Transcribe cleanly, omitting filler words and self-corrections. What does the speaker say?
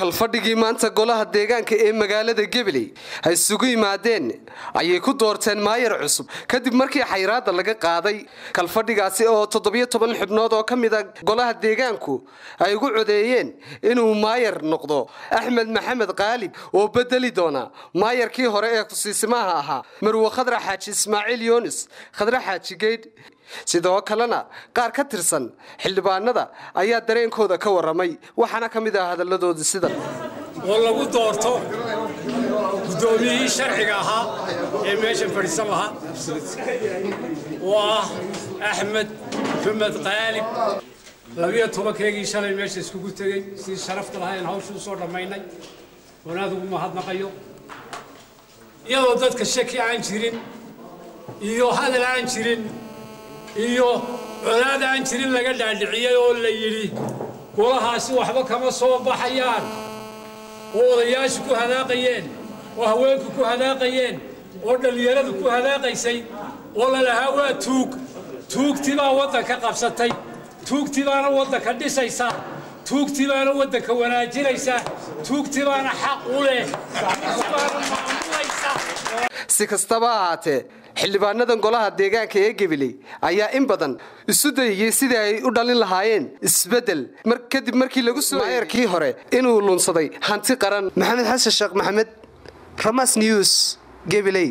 Kalfadhigii maanta golaha deegaanka ee magaalada Gabiley ay isugu yimaadeen ayay ku doorteen maayar cusub kadib markii xayraadda laga qaaday. Kalfadhigaasi oo 17 xubnood oo ka mid a golaha deegaanku ay ugu codeeyeen inuu maayar noqdo Axmed Maxamed Qaalib oo bedeli doona maayarkii hore ee kusiisimaha ahaa Marwe Khadra Xaaji Ismaaciil Yunis Khadra Xaaji Geydh. Sidoo kalena qaar ka tirsan xildhibaanada ayaa dareenkooda ka waramay, waxaana ka mid ah hadalladoodii sidan: oo lagu doorto guddoomiyihii sharciga ahaa ee meeshan fadhiisan lahaa oo ah Axmed Maxamed Qaalib. 12-keygii shalay meesha iskugu tegey sidii sharafta lahayn hawsha usoo dhammaynay oon aad ugu mahadnaqayo, iyadoo dadka shaki aan jirin iyo hadal aan jirin iyo colaad aan jirin laga dhaadhiciyey oo la yidhi golahaasi waxba kama soo baxayaan, oo odayaashu ku hadaaqayeen, oo haweenku ku hadaaqayeen, oo dhallinyaradu ku hadaaqaysay, oo lalahaa waa tuug, tuugtii baa waddanka qabsatay, tuugtii baana waddanka dhisaysa, tuugtii baana waddanka wanaajinaysa, tuugtii baana xaq u leh, tuugtii baana maamulaysa. Si kastaba ahaatee, xildhibaanadan golaha deegaanka ee Gabiley ayaa in badan isu dayayey sidii ay u dhalin lahaayeen isbeddel kadib markii lagu soo maayarkii hore inuu lunsaday hanti qaran. Maxamed Xasan Sheekh Maxamed, Ramas News, Gabiley.